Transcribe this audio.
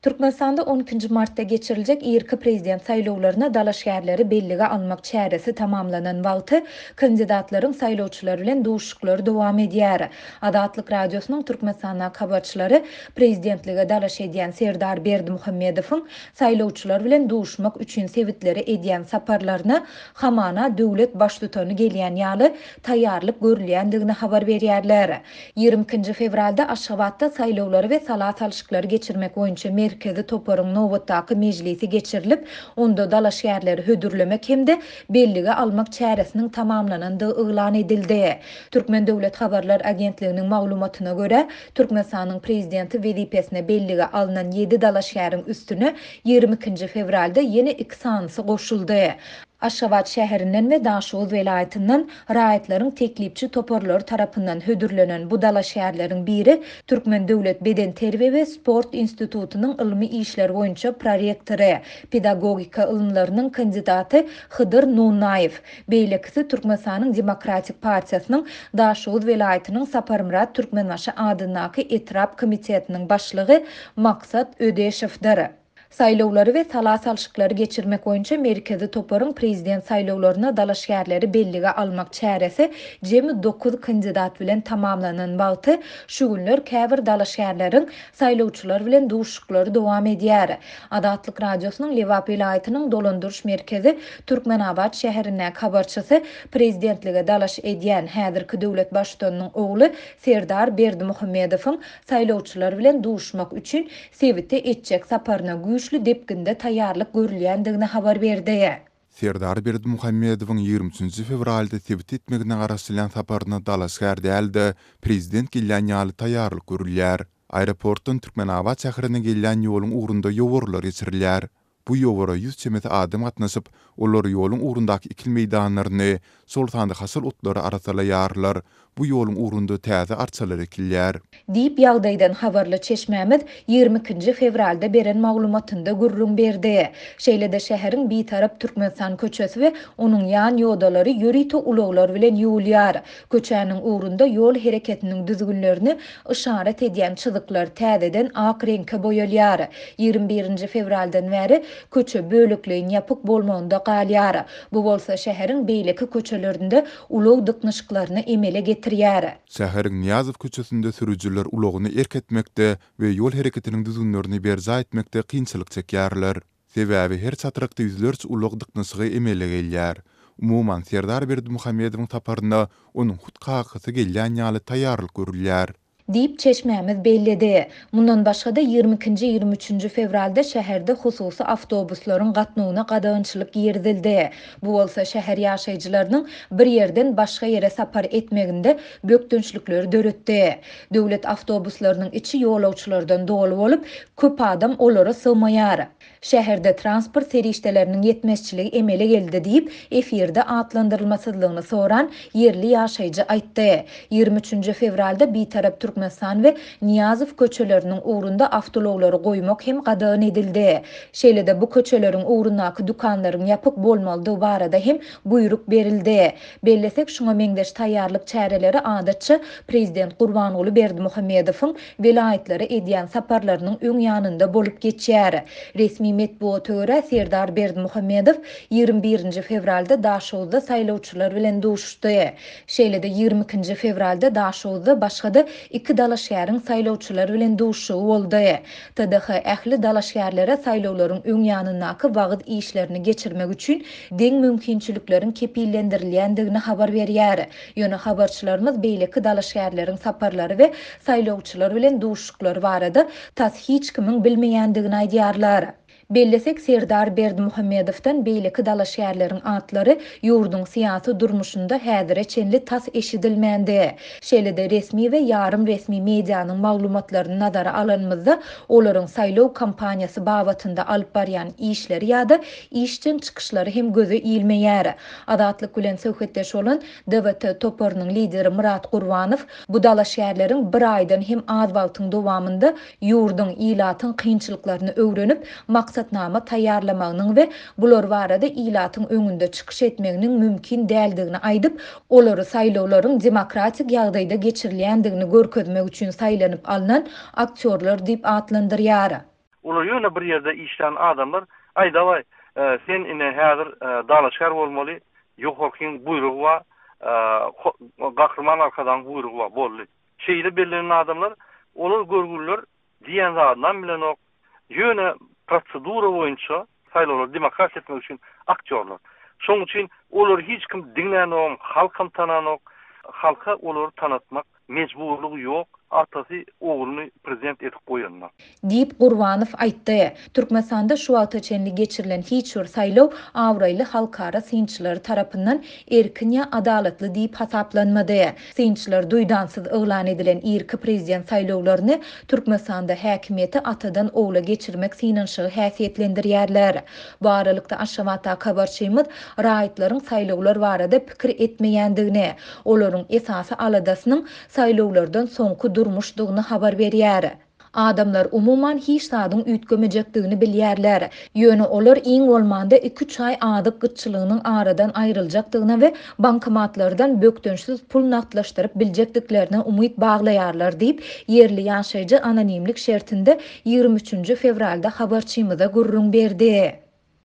Türkmenistanda on ikinji martda geçiriljek irki prezident saýlawlaryna dalaşgärleri bellige almak çäresi tamamlanan wagty kandidatlaryň saýlawçylar bilen duşuşyklary dowam edýär. Azatlyk Radiosynyň Türkmenistandaky habarçylary prezidentlige dalaş edýän Serdar Berdimuhamedowyň saýlawçylar bilen duşmak üçin sebitlere edýän saparlaryna hamana döwlet baştutany gelýän ýaly taýýarlyk görülýändigini habar berýärler. 22-nji fewralda Aşgabatda saýlawlary we sala salşyklary geçirmek boýunça merkezi toparyň nobatdaky mejlisi geçirilip, onda dalaşgärleri hödürlemek hem-de bellige almak çäresiniň tamamlanandygy yglan edildi. Türkmen döwlet habarlar agentliginiň maglumatyna görä, Türkmenistanyň Prezidenti wezipesine bellige alnan ýedi dalaşgäriň üstüne 22-nji fewralda ýene iki sanysy goşuldy. Aşgabat şäherinden we Daşoguz welaýatyndan raýatlaryň teklipçi toparlary tarapyndan hödürlenen bu dalaşgärleriň biri Türkmen döwlet bedenterbiýe we sport institutynyň ylmy işler boýunça prorektory, pedagogika ylymlarynyň kandidaty Hydyr Nunnaýew, beýlekisi Türkmenistanyň Demokratik partiýasynyň Daşoguz welaýatynyň Saparmyrat Türkmenbaşy adyndaky etrap komitetiniň başlygy Maksat Ödeşowdyr. Saýlawlary we sala salşyklary geçirmek boýunça Merkezi toparyň prezident saýlawlaryna dalaşgärleri bellige almak çäresi jemi dokuz kandidat bilen tamamlanan wagty, şu günler käbir dalaşgärleriň saýlawçylar bilen duşuşyklary dowam edýär. Azatlyk Radiosynyň Lebap welaýatynyň dolandyryş merkezi Türkmenabat şäherindäki habarçysy prezidentlige dalaş edýän häzirki döwlet baştutanynyň ogly Serdar Berdimuhamedowyň saýlawçylar bilen duşmak üçin sebite etjek saparyna güýçli depginde taýýarlyk görülýändigini habar berdi. Serdar Berdimuhamedowyň 23 nji fewralda sebite etmegine garaşylýan saparyna dalaşgär däl-de, prezident gelýän ýaly taýýarlyk görülýär. Aeroportdan Türkmenabat şäherine gelýän ýoluň ugrunda ýowarlar geçirilýär. Bu ýowara ýüz çemesi adam gatnaşyp, olar ýoluň ugrundaky ekin meýdanlaryny, şol sanda haşal otlary arassalaýarlar. Bu ýoluň ugrunda täze arçalar ekilýär. Diýip, ýagdaýdan habarly çeşmämiz 22 nji fewralda beren maglumatynda gürrüň berdi. Şeýle-de şäheriň Bitarap Türkmenistan köçesi we onuň ýan ýodalary ýörite ulaglar bilen ýuwulýar. Köçäniň ugrunda ýol hereketiniň düzgünlerini yşarat edýän çyzyklar täzeden ak reňke boýalýar. 21 nji fewraldan bäri köçe bölekleýin ýapyk bolmagynda galýar. Bu bolsa şäheriň beýleki köçelerinde ulag dyknyşyklaryny emele getirýär. Şäheriň Nyýazow köçesinde sürüjiler ulagyny erk etmekde we ýol hereketiniň düzgünlerini berjaý etmekde kynçylyk çekýärler. Sebäbi her çatrykda ýüzlerçe ulag dyknyşygy emele gelýär. Umuman, Serdar Berdimuhamedowyň saparyna onuň hut kakasy gelýän ýaly taýýarlyk görülýär. Diýip, çeşmämiz belledi. Mundan başga-da, 22 nji-ýigrimi üçünji fewralda şäherde hususy awtobuslaryň gatnawyna gadagançylyk girizildi. Bu bolsa şäher ýaşaýjylarynyň bir ýerden başga ýere sapar etmeginde bökdençlikleri döretdi. Döwlet awtobuslarynyň içi ýolagçylardan doly bolup, köp adam olara sygmaýar. Şäherde transport serişdeleriniň ýetmezçiligi emele geldi diýip, efirde atlandyrylmasyzlygyny soran ýerli ýaşaýjy aýtdy. 23 nji fewralda Bitarap Türkmenistan we Nyýazow köçeleriniň ugrunda awtoulaglary goýmak hem gadagan edildi. Şeýle-de bu köçeleriň ugrundaky dükanlaryň ýapyk bolmalydygy barada hem buýruk berildi. Bellesek, şuňa meňzeş taýýarlyk çäreleri adatça prezident Gurbanguly Berdimuhamedowyň welaýatlara edýän saparlarynyň öň ýanynda bolup geçýär. Resmi metbugata görä, Serdar Berdimuhamedow 21 nji fewralda Daşoguzda saýlawçylar bilen duşuşdy. Şeýle-de 22 nji fewralda Daşoguzda başga-da iki dalaşgäriň saýlawçylar bilen duşuşygy boldy. TDH ähli dalaşgärlere saýlawlaryň öň ýanyndaky wagyz işlerini geçirmek üçin deň mümkinçilikleriň kepillendirilýändigini habar berýär. Ýöne habarçylarymyz beýleki dalaşgärleriň saparlary we saýlawçylar bilen duşuşyklary barada tas hiç kimiň bilmeýändigini aýdýarlar. Bellesek, Serdar Berdimuhamedowdan beýleki dalaşgärleriň atlary ýurduň syýasy durmuşynda häzire çenli tas eşidilmändi. Şeýle-de resmi we ýarym resmi medianyň maglumatlaryny nazara alanymyzda, olaryň saýlaw kampaniýasy babatynda alyp barýan işleri ýa-da işjeň çykyşlary hem göze ilmeýär. Azatlyk bilen söhbetdeş bolan DWT toparynyň lideri Myrat Gurbanow bu dalaşgärleriň bir aýdan hem az wagtyň dowamynda ýurduň, ilatyň kynçylyklaryny öwrenip, maksatnama taýýarlamagynyň we bular barada ilatyň öňünde çykyş etmeginiň mümkin däldigini aýdyp, olary saýlawlaryň demokratik ýagdaýda geçirilýändigini görkezmek üçin saýlanyp alnan aktýorlar diýip atlandyrýar. Olar ýöne bir ýerde işlän adamlar, aý dawaý, sen ine häzir dalaşgär bolmaly, ýokarkyň buýrugy bar, Gahryman Arkadagyň buýrugy bar, boldy. Şeýle bellenen adamlar, olar görgüliler diýen zadynam bilenok, ýöne prosedura boýunça saýlawlary demokratiýa etmek üçin aktýorlar. Şonuň üçin olary hiç kim diňlänogam, halkam tananok. Halka olary tanatmak mejburlygy ýok, atasy ogluny prezident edip goýanda. Diýip, Gurbanow aýtdy. Türkmenistanda şu wagta çenli geçirilen hiç bir saýlaw abraýly halkara synçylary tarapyndan erkin ýa adalatly diýip hasaplanmady. Synçylar duýdansyz yglan edilen irki prezident saýlawlaryny Türkmenistanda häkimiýeti atadan ogla geçirmek synanyşygy häsiýetlendirýärler. Bu aralykda, Aşgabatdaky habarçymyz raýatlaryň saýlawlar barada pikir etmeýändigini, olaryň esasy aladasynyň saýlawlardan soňky durmuşdygyny habar berýär. Adamlar umuman hiç zadyň üýtgemejekdigini bilýärler. Ýöne olar iň bolmanda iki-üç aý azyk gytçylygynyň aradan aýryljakdygyna we bankomatlardan bökdençsiz pul nagtlaşdyryp biljekdiklerine umyt baglaýarlar diýip, ýerli ýaşaýjy anonimlik şertinde 23 nji fewralda habarçymyza gürrüň berdi.